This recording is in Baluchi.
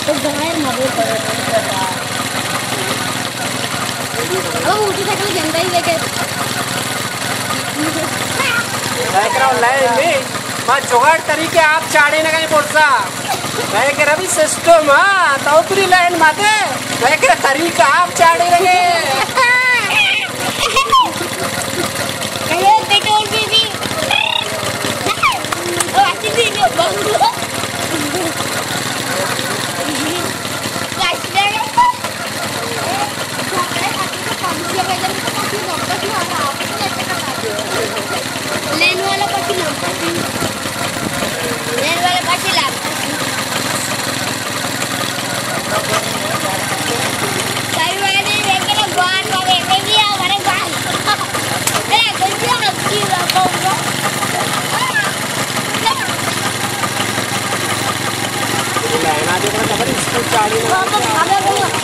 تو ظاہر مہ بو۔ اب موٹر سائیکل جندا ہی دیکھے۔ دیکھ رہا ہوں، لائن میں۔ ما جگاڑ طریقے آپ چاڑے نہ گئے برسا۔ میں کہ ربی سسٹم، ہاں، تو پوری لائن ماتے۔ میں کہ طریقہ آپ چاڑے نہ گئے۔ ہیلو، پیٹرول بی بی۔ او، اچھی تھی جو بنگلو۔ لین والا پاسی لام پاسی۔ لین والا پاسی لام پاسی۔ کئی بار نہیں دیکھ کے گوان والے میں بھی آ، ہمارے گوان۔ اے، گلتی ہے، گلتی ہے، گلتی ہے۔ لین آ دے، بڑا خبر اسکول چاڑی نہ۔